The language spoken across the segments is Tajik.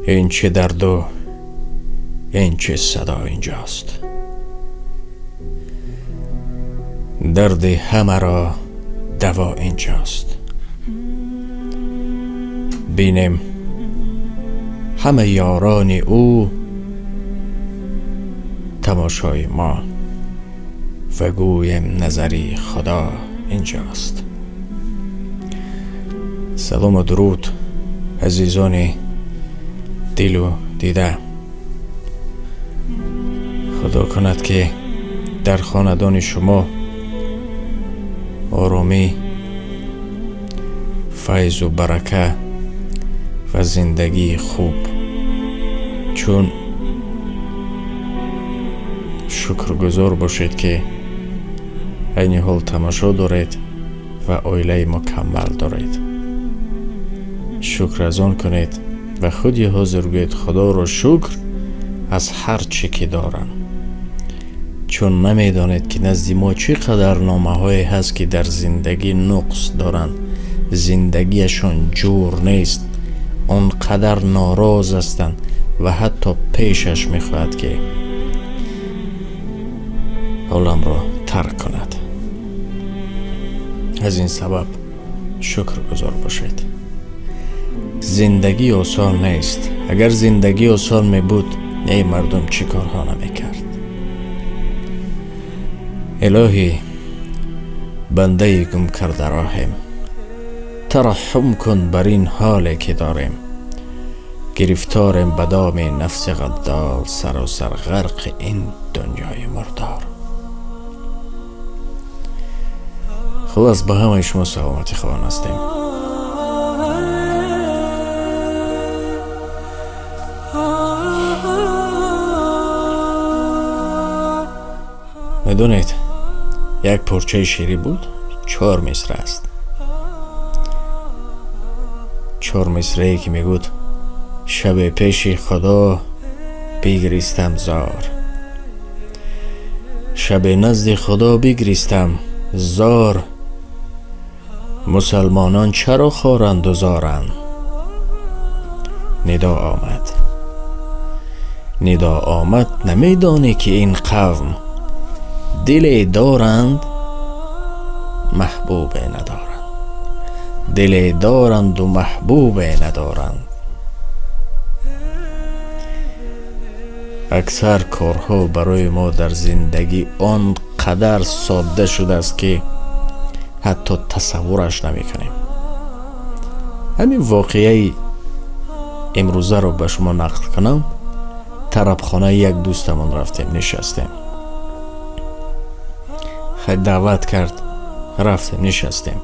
Ин чӣ дарду ин чӣ садо инҷост, дарди ҳамаро даво инҷост. Бинем ҳама ёрони ӯ тамошои мо ва гӯем назари Худо инҷост. Салом ва дуруд азизони дилу дида. Худо кунад ки дар хонадони шумо оромӣ, файзу баракат ва зиндагии хуб, чун шукргузор бошед ки айни ҳол тамошо доред ва оилаи мукаммал доред. Шукр аз он кунед ва худи ҳозир гӯед Худоро шукр аз ҳар чӣ ки дорам, чун намедонед ки назди мо чӣ қадар номаҳое ҳаст ки дар зиндагӣ нуқс доранд, зиндагиашон ҷур нест, он қадар нороз ҳастанд ва ҳатто пешаш мехоҳад ки оламро тарк кунад. Аз ин сабаб шукргузор бошед. Зиндагӣ осон нест. Агар зиндагӣ осон мебуд, эй мардум чӣ корҳо намекард? Илоҳӣ, бандаи гум карда роҳем, тараҳҳум кун бар ин ҳоле ки дорем. Гирифторем ба доми нафси ғаддор, саросар ғарқи ин дунёи мурдор. Хулос, ба ҳамаи шумо саломатӣ хоҳон ҳастем. Медонед, як порчаи шеърӣ буд, 4 мисра аст. 4 мисрае ки мегӯд: шаб пеши Худо бигристам зор, шаб назди Худо бигристам зор, мусалмонон чаро хоранд ва зоранд? Нидо омад, нидо омад, намедонӣ ки ин қавм диле доранд маҳбубе надоранд, диле доранд ва маҳбубе надоранд. Аксар корҳо барои мо дар зиндагӣ он қадар содда шудааст ки ҳатто тасаввураш намекунем. Ҳамин воқеаи имрӯзаро ба шумо нақл кунам. Тарабхонаи як дӯстамон рафтем, нишастем. Хай даъват кард, рафтем, нишастем.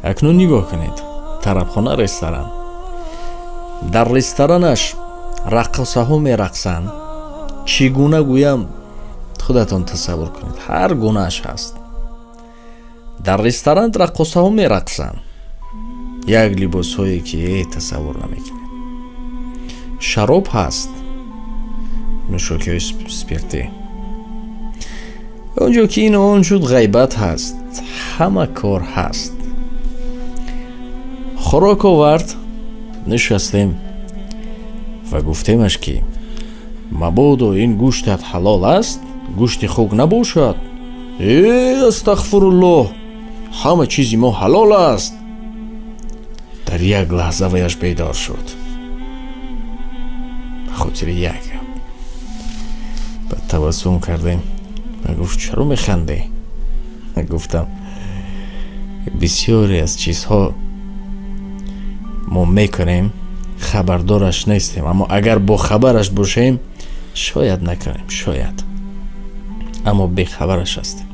Акнун нигоҳ кунед, тарабхона, ресторан. Дар ресторанаш раққосаҳо мерақсанд. Чӣ гуна гӯям, худатон тасаввур кунед, ҳар гунааш ҳаст. Дар ресторан раққосаҳо мерақсанд, як либосҳое ки тасаввур намекунед. Шароб ҳаст, нӯшокиҳои спиртӣ. Онҷо ки ин он шуд, ғайбат ҳаст, ҳама кор ҳаст. Хӯрок овард, нишастем ва гуфтемаш ки мабодо ин гӯштат ҳалол аст, гӯшти хук набошад. Астағфируллоҳ, ҳама чизи мо ҳалол аст. Дар як лаҳза ваяш бедор шуд. Ба хотири як гап. Баъд табассум кардем ва гуфт: чаро механдӣ? Гуфтам: бисёре аз чизҳо мо мекунем, хабардораш нестем, аммо агар бо хабараш бошем, шояд накунем, шояд, аммо бехабараш ҳастем.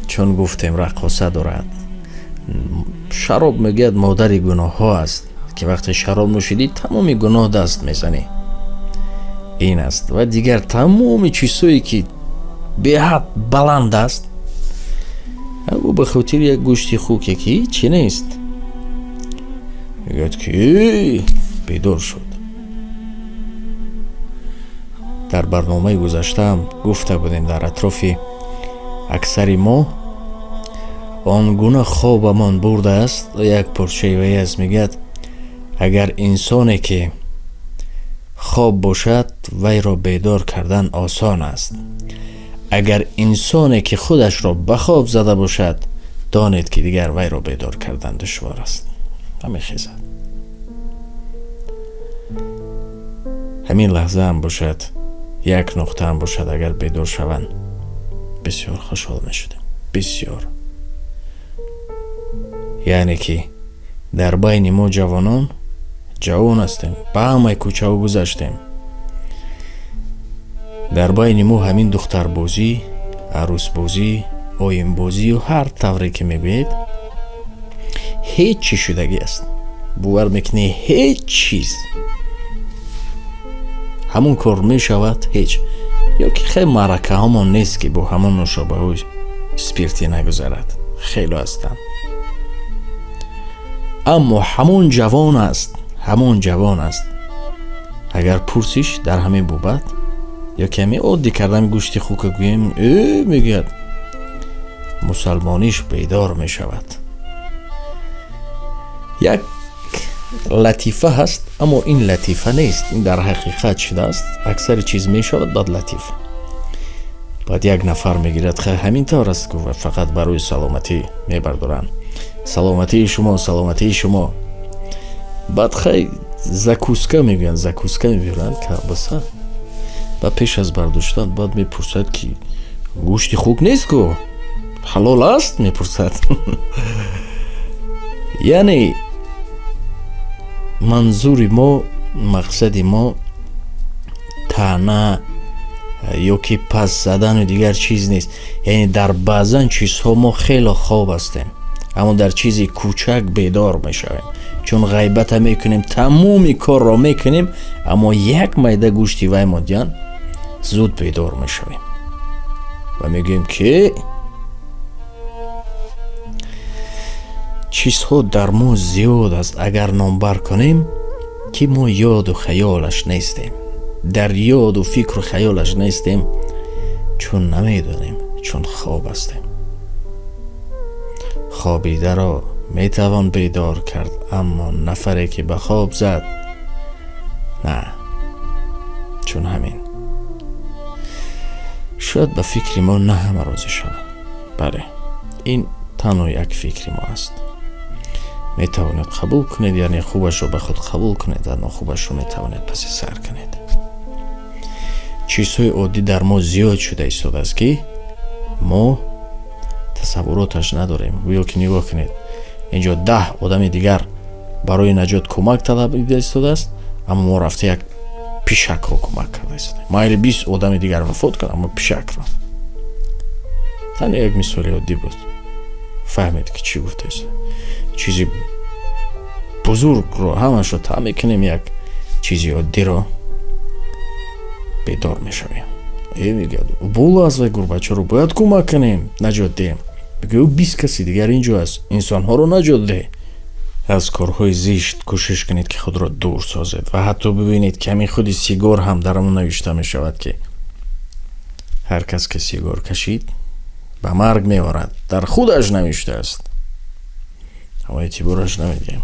Чун гуфтем раққоса дорад, шароб мегӯяд модари гуноҳҳо аст, ки вақте шароб нӯшидӣ тамоми гуноҳ даст мезанӣ. Ин аст ва дигар тамоми чизҳое ки беҳад баланд аст, ӯ ба хотири як гӯшти хуке ки ҳеҷ нест, мегӯяд ки бедор шуд. Дар барномаи гузаштаам гуфта будем, дар атрофи аксари мо он гуна хобамон бурдааст. Як порчаи вай аст, мегӯяд: агар инсоне ки Хоб бошад, вайро бедор кардан осон аст. Агар инсоне ки худашро ба хоб зада бошад, донед ки дигар вайро бедор кардан душвор аст. Намехезад. Ҳамин лаҳза ҳам бошад, як нуқта ҳам бошад, агар бедор шаванд, бисёр хушҳол мешудем. Бисёр. Яъне ки дар байни мо ҷавонон ҷавон ҳастем, ба ҳамаи кӯчаҳо гузаштем. Дар байни мо ҳамин духтарбозӣ, арӯсбозӣ, оинбозию ҳар тавре ки мегӯед, ҳеҷ чиз шудагӣ аст. Бовар мекунӣ, ҳеҷ чиз. Ҳамон кор мешавад, ҳеҷ. Ё ки хеле маъракаҳомон нест, ки бо ҳамон нӯшобаҳои спиртӣ нагузарад. Хеле ҳастанд. Аммо ҳамон ҷавон аст, ҳамон ҷавон аст. Агар пурсиш дар ҳамин бобат ё ки ҳамин оддӣ кардани гӯшти хука гӯем, мегӯяд, мусалмониш бедор мешавад. Як латифа ҳаст, аммо ин латифа нест, ин дар ҳақиқат шудааст. Аксари чиз мешавад, баъд латифа. Баъд як нафар мегирад, хай ҳамин тавр аст, ку фақат барои саломатӣ мебардоранд. Саломатии шумо, саломатии шумо. Баъд хай закуска мегӯянд, закуска мебиранд, колбаса. Баъд пеш аз бардоштан баъд мепурсад, ки гӯшти хук нест ку? Ҳалол аст? Мепурсад. Яъне манзури мо, мақсади мо таъна ё ки пас задану дигар чиз нест. Яъне дар баъзан чизҳо мо хеле хоб ҳастем, аммо дар чизи кӯчак бедор мешавем. Чун ғайбата мекунем, тамоми корро мекунем, аммо як майда гӯшти вай модиян зуд бедор мешавем ва мегӯем, ки чизҳо дар мо зиёд аст, агар номбар кунем, ки мо ёду хаёлаш нестем, дар ёду фикру хаёлаш нестем, чун намедонем, чун хоб ҳастем. Хобидаро метавон бедор кард, аммо нафаре ки ба хоб зад, на. Чун ҳамин шояд ба фикри мо на ҳама розӣ шаванд. Бале, ин танҳо як фикри мо аст. Метавонед қабул кунед, яъне хубашро ба худ қабул кунед ва нохубашро метавонед паси сар кунед. Чизҳои оддӣ дар мо зиёд шуда истодааст, ки мо тасаввуроташ надорем. Гӯё ки нигоҳ кунед, инҷо 10 одами дигар барои наҷот кӯмак талабида истодааст, аммо мо рафта як пишакро кӯмак карда истодаем. Майли 20 одами дигар вафот кард, аммо пишакро. Танҳо як мисоли оддӣ буд. Фаҳмед, ки чӣ гуфта истода. Чизи бузургро ҳамашро та мекунем, як чизи оддиро бедор мешавем. Мегӯяд, бул аст вай гурбачаро бояд кӯмак кунем, наҷот диҳем. Мегӯяд, ӯ 20 каси дигар инҷо аст, инсонҳоро наҷот деҳ. Аз корҳои зишт кӯшиш кунед, ки худро дур созед ва ҳатто бибинед, ки ҳамин худи сигор ҳам дар он навишта мешавад, ки ҳар кас ки сигор кашид, ба марг меорад. Дар худаш навиштааст, аммо эътибораш намедиҳем.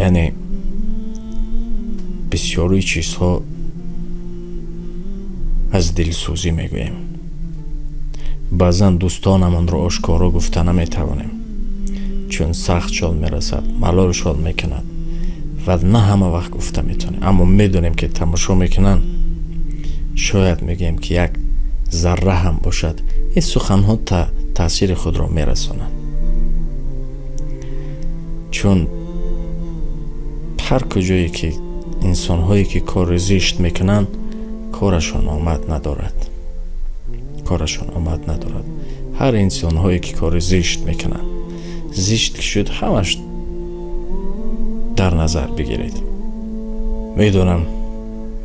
Яъне бисёри чизҳо аз дилсӯзӣ мегӯем. Баъзан дӯстонамонро ошкоро гуфта наметавонем, чун сахтшон мерасад, малолшон мекунад ва на ҳама вақт гуфта метавонем. Аммо медонем, ки тамошо мекунанд, шояд мегӯем, ки як зарра ҳам бошад, ин суханҳо таъсири худро мерасонанд. Чун ҳар куҷое ки инсонҳое ки кори зишт мекунанд, корашон омад надорад, корашон омад надорад. Ҳар инсонҳое ки кори зишт мекунанд, зишт ки шуд, ҳамаш дар назар бигиред. Медонам,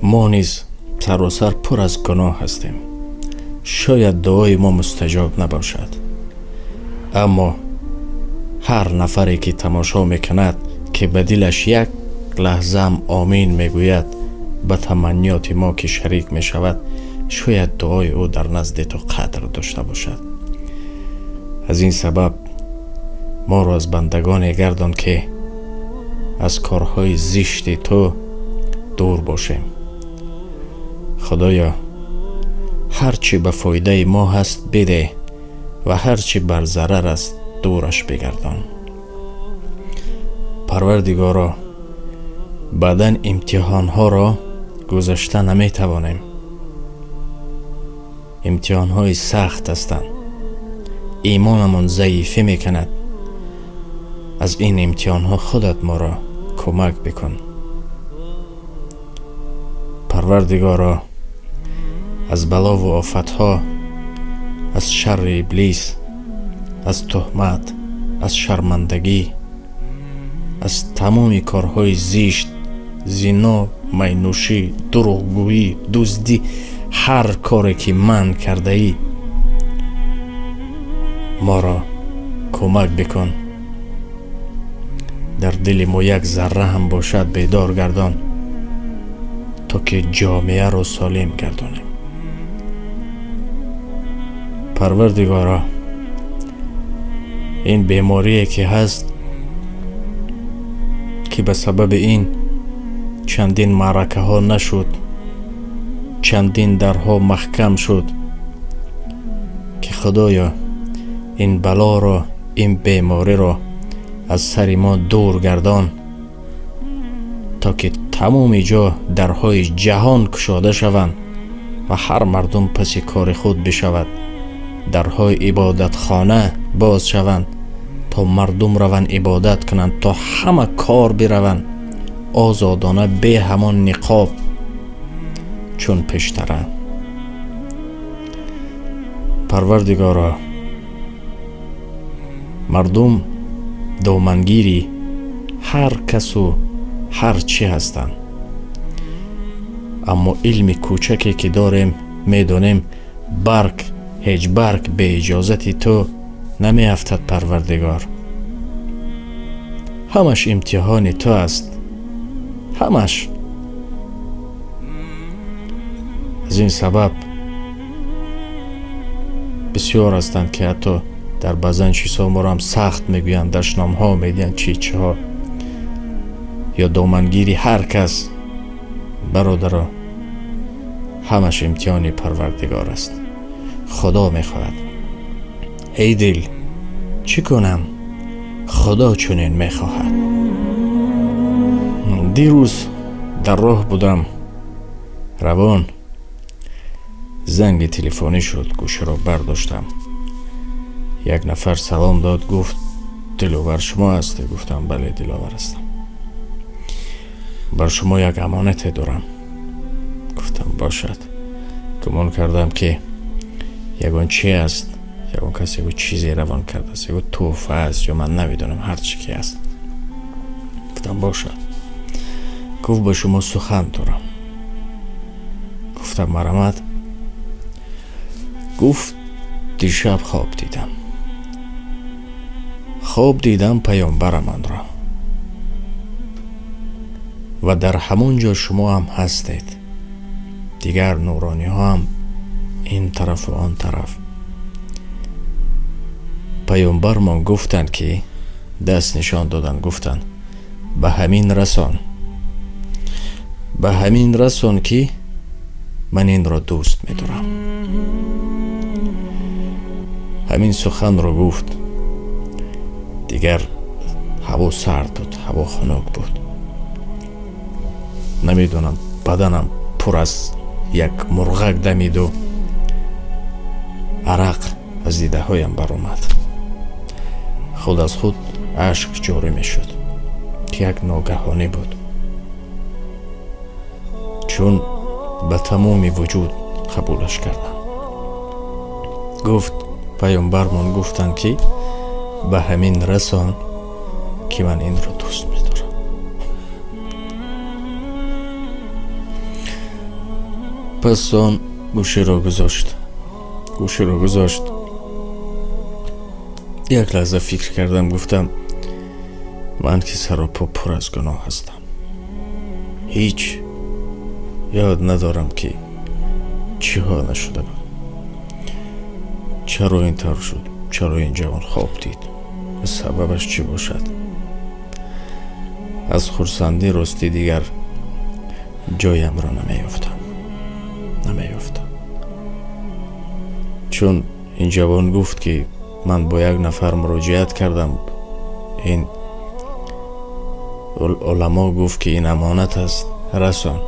мо низ саросар пур аз гуноҳ ҳастем. Шояд дуои мо мустаҷоб набошад, аммо ҳар нафаре ки тамошо мекунад, ки ба дилаш як лаҳзаам омин мегӯяд, ба таманниёти мо ки шарик мешавад, шояд дуои ӯ дар назди ту қадр дошта бошад. Аз ин сабаб моро аз бандагоне гардон, ки аз корҳои зишти ту дур бошем. Худоё, ҳар чӣ ба фоидаи мо ҳаст бидеҳ ва ҳар чӣ бар зарар аст дураш бигардон. Парвардигоро, баъдан имтиҳонҳоро гузашта наметавонем. Имтиҳонҳои сахт ҳастанд. Имонамон заифӣ мекунад. Аз ин имтиҳонҳо худат моро кӯмак бикун. Парвардигоро, аз балову офатҳо, аз шарри иблис, аз туҳмат, аз шармандагӣ, аз тамоми корҳои зишт, зино, майнӯшӣ, дурӯғгӯӣ, дуздӣ, ҳар коре ки манъ кардаӣ, моро кӯмак бикун. Дар дили мо як зарра ҳам бошад бедор гардон, то ки ҷомеаро солим гардонем. Парвардигоро, ин беморие ки ҳаст, ки ба сабаби ин чандин маъракаҳо нашуд, чандин дарҳо маҳкам шуд, ки Худоё ин балоро, ин бемориро аз сари мо дур гардон, то ки тамоми ҷо дарҳои ҷаҳон кушода шаванд ва ҳар мардум паси кори худ бишавад, дарҳои ибодатхона боз шаванд, то мардум раванд ибодат кунанд, то ҳама кор бираванд озодона, бе ҳамон ниқоб, чун пештара. Парвардигоро, мардум домангири ҳар касу ҳар чӣ ҳастанд, аммо илми кӯчаке ки дорем, медонем, барг, ҳеҷ барг бе иҷозати ту намеафтад. Парвардигор, ҳамаш имтиҳони ту аст, ҳамаш. Аз ин сабаб бисёр ҳастанд, ки ҳатто дар баъзан чизҳо моро ҳам сахт мегӯянд, дашномҳо медиҳанд, чи чиҳо ё домангири ҳар кас. Бародаро, ҳамаш имтиҳони Парвардигор аст. Худо мехоҳад. Эй дил, чӣ кунам? Худо чунин мехоҳад. Дирӯз дар роҳ будам, равон, занги телефонӣ шуд, гӯширо бардоштам. Як нафар салом дод, гуфт: «Диловар шумо ҳастед?» Гуфтам: «Бале, Диловар ҳастам». «Бар шумо як амонате дорам». Гуфтам: «Бошад». Гумон кардам, ки ягон чи аст, ягон кас ягон чизе равон кардааст, ягон тӯҳфа аст ё ман намедонам, ҳар чӣ ки аст. Гуфтам: «Бошад». Гуфт: «Ба шумо сухан дорам». Гуфтам: «Марҳамат». Гуфт: «Дишаб хоб дидам, хоб дидам паёмбарамонро ва дар ҳамон ҷо шумо ҳам ҳастед, дигар нурониҳо ҳам ин тарафу он тараф. Паёмбармон гуфтанд, ки даст нишон доданд, гуфтанд: ба ҳамин расон, ба ҳамин расон, ки ман инро дӯст медорам». Ҳамин суханро гуфт, дигар ҳаво сард буд, ҳаво хунук буд, намедонам, баданам пур аз як мурғак дамиду арақ аз дидаҳоям баромад, худ аз худ ашк ҷорӣ мешуд, ки як ногаҳонӣ буд, чун ба тамоми вуҷуд қабулаш кардам. Гуфт: «Паёмбармон гуфтанд, ки ба ҳамин расон, ки ман инро дӯст медорам». Пас он гӯширо гузошт, гӯширо гузошт. Як лаҳза фикр кардам, гуфтам: ман ки саропо пур аз гуноҳ ҳастам, ҳеҷ ёд надорам, ки чиҳо нашуда буд, чаро ин тавр шуд, чаро ин ҷавон хоб дид, сабабаш чӣ бошад? Аз хурсандӣ ростӣ дигар Ҷоямро намеёфтам, чун ин ҷавон гуфт, ки ман бо як нафар муроҷиат кардам, ин уламо гуфт, ки ин амонат аст, расон.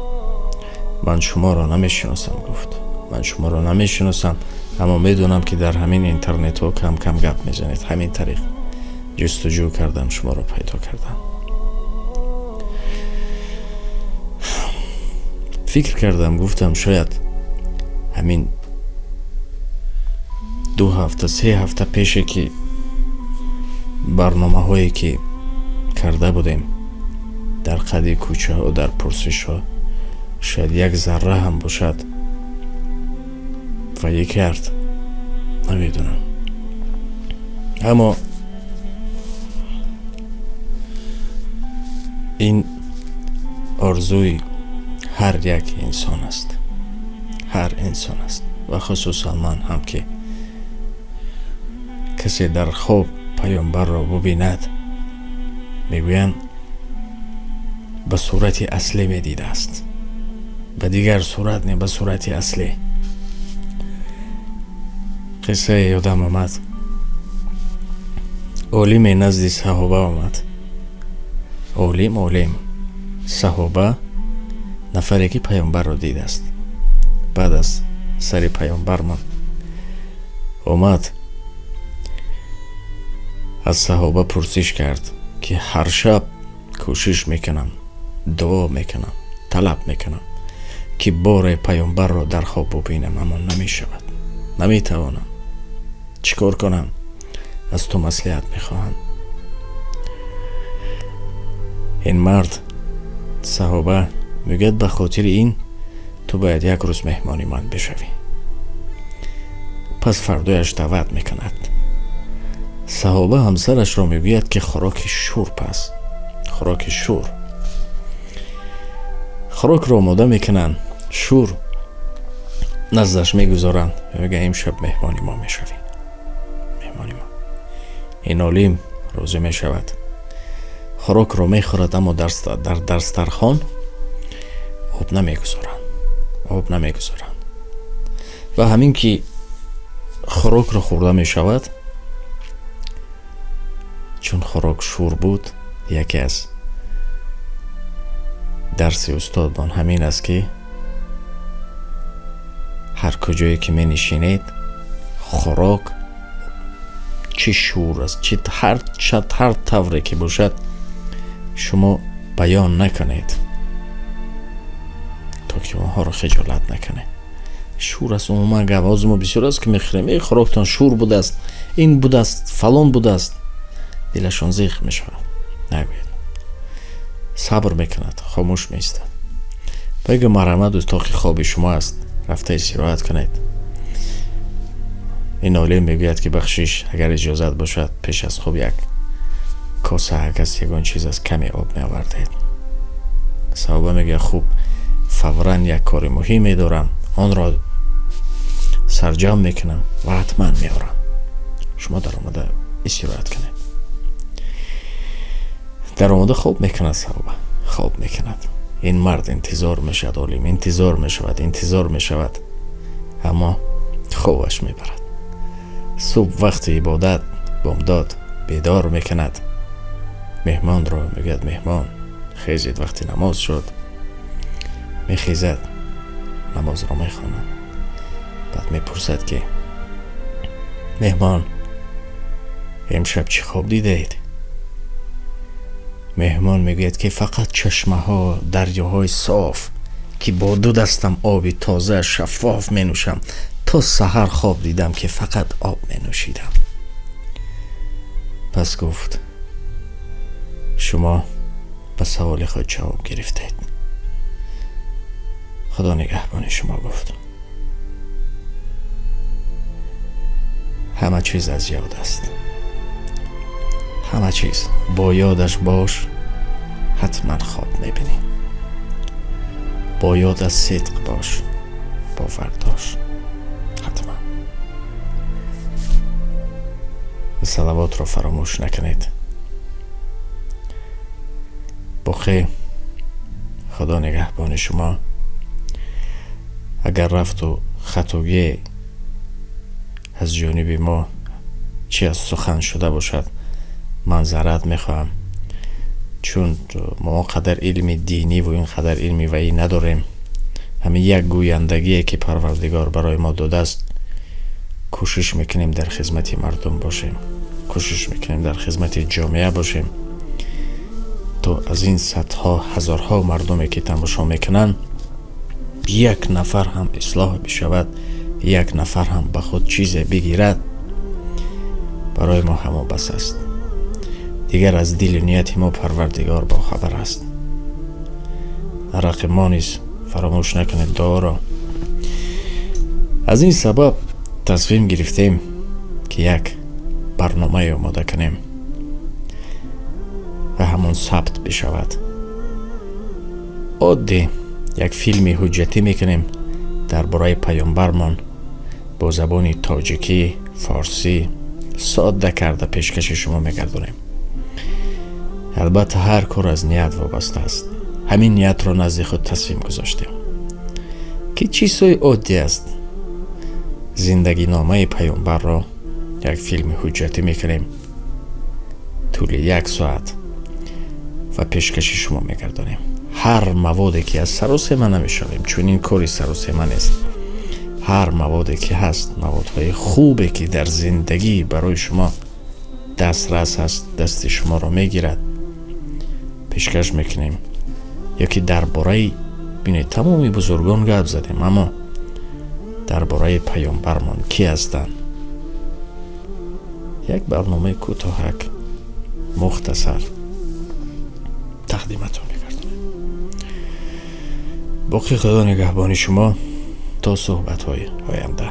Ман шуморо намешиносам, гуфт, ман шуморо намешиносам, аммо медонам, ки дар ҳамин интернетҳо кам-кам гап мезанед. Ҳамин тариқ ҷустуҷӯ кардам, шуморо пайдо кардам. Фикр кардам, гуфтам шояд ҳамин 2 ҳафта 3 ҳафта пеше ки барномаҳое ки карда будем дар қади кӯчаҳо, дар пурсишҳо, шояд як зарра ҳам бошад ваи кард, намедонам. Аммо ин орзуи ҳар як инсон аст, ҳар инсон аст, ва хусусан ман ҳам, ки касе дар хоб паёмбарро бубинад, мегӯянд ба сурати аслӣ медидааст, ба дигар сурат не, ба сурати аслӣ. Қиссае ёдам омад. Олиме назди саҳоба омад. Олим саҳоба, нафаре ки паёмбарро дидааст. Баъд аз сари паёмбармон омад, аз саҳоба пурсиш кард, ки ҳар шаб кӯшиш мекунам, дуо мекунам, талаб мекунам, ки боре паёмбарро дар хоб бубинам, аммо намешавад, наметавонам. Чӣ кор кунам? Аз ту маслиҳат мехоҳам. Ин мард саҳоба мегӯяд, ба хотири ин ту бояд як рӯз меҳмони ман бишавӣ. Пас фардояш даъват мекунад. Саҳоба ҳамсарашро мегӯяд, ки хӯроки шур пас, хӯроки шур. Хӯрокро омода мекунанд, шур наздаш мегузоранд, мегӯяд имшаб меҳмони мо мешавӣ, меҳмони мо. Ин олим розӣ мешавад, хӯрокро мехӯрад, аммо дар дастархон об намегузоранд, об намегузоранд. Ва ҳамин ки хӯрокро хӯрда мешавад, чун хӯрок шур буд, яке аз дарси устодмон ҳамин аст, ки ҳар куҷое ки менишинед, хӯрок чӣ шур аст, чӣ ҳар тавре ки бошад, шумо баён накунед, то ки онҳоро хиҷолат накунед. Шур аст умуман гап. Ҳозир мо бисёр аст, ки мехӯрем, эй хӯроктон шур будааст, ин будааст, фалон будааст, дилашон зиқ мешавад. Нагӯед. Сабр мекунад, хомӯш меистад. Бигӯ марҳамат, утоқи хоби шумо аст, рафта истироҳат кунед. Ин олим мегӯяд, ки бахшиш, агар иҷозат бошад, пеш аз хоб як коса аз ягон чиз аз каме об меовардед. Саҳоба мегӯяд, хуб, фавран як кори муҳиме дорам, онро сарҷам мекунам ва ҳатман меорам. Шумо даромада истироҳат кунед. Даромада хоб мекунад саҳоба, хоб мекунад. Ин мард интизор мешавад, олим интизор мешавад, интизор мешавад, аммо хобаш мебарад. Субҳ вақти ибодат, бомдод бедор мекунад меҳмонро, мегӯяд меҳмон хезид, вақти намоз шуд. Мехезад, намозро мехонад. Баъд мепурсад, ки меҳмон, имшаб чӣ хоб дидаед? Меҳмон мегӯяд, ки фақат чашмаҳо, дарёҳои соф, ки бо ду дастам оби тоза шаффоф менӯшам. То саҳар хоб дидам, ки фақат об менӯшидам. Пас гуфт, шумо ба саволи худ ҷавоб гирифтед. Худо нигаҳбони шумо, гуфт. Ҳама чиз аз ёд аст, ҳама чиз. Бо ёдаш бош, ҳатман хоб мебинӣ. Бо ёд аз сидқ бош, бовар дошт, ҳатман. Салавотро фаромӯш накунед. Боқӣ Худо нигаҳбони шумо. Агар рафту хатогӣ аз ҷониби мо чи аз сухан шуда бошад, маъзарат мехоҳам, чун мо он қадар илми диниву ин қадар илми ваӣ надорем. Ҳамин як гӯяндагие ки Парвардигор барои мо додааст, кӯшиш мекунем дар хизмати мардум бошем, кӯшиш мекунем дар хизмати ҷомеа бошем, то аз ин садҳо ҳазорҳо мардуме ки тамошо мекунанд, як нафар ҳам ислоҳ бишавад, як нафар ҳам ба худ чизе бигирад, барои мо ҳамон бас аст. Дигар аз дили нияти мо Парвардигор бохабар аст. Дар ҳаққи мо низ фаромӯш накунед дуоро. Аз ин сабаб тасмим гирифтем, ки як барномае омода кунем ва ҳамон сабт бишавад. Оддӣ як филми ҳуҷҷатӣ мекунем дар бораи паёмбармон, бо забони тоҷикӣ, форсӣ содда карда пешкаши шумо мегардонем. Албатта, ҳар кор аз ният вобаста аст. Ҳамин ниятро назди худ тасмим гузоштем, ки чизҳои оддӣ аст. Зиндагиномаи паёмбарро як филми ҳуҷҷатӣ мекунем тӯли як соат ва пешкаши шумо мегардонем. Ҳар маводе ки аз саросема намешавем, чун ин кори саросема нест. Ҳар маводе ки ҳаст, маводҳои хубе ки дар зиндагӣ барои шумо дастрас аст, дасти шуморо мегирад, пешкаш мекунем. Ё ки дар бораи, бинед, тамоми бузургон гап задем, аммо дар бораи паёмбармон кӣ ҳастанд, як барномаи кӯтоҳак, мухтасар тақдиматон мегардонем. Боқӣ Худо нигаҳбони шумо то суҳбатҳои оянда.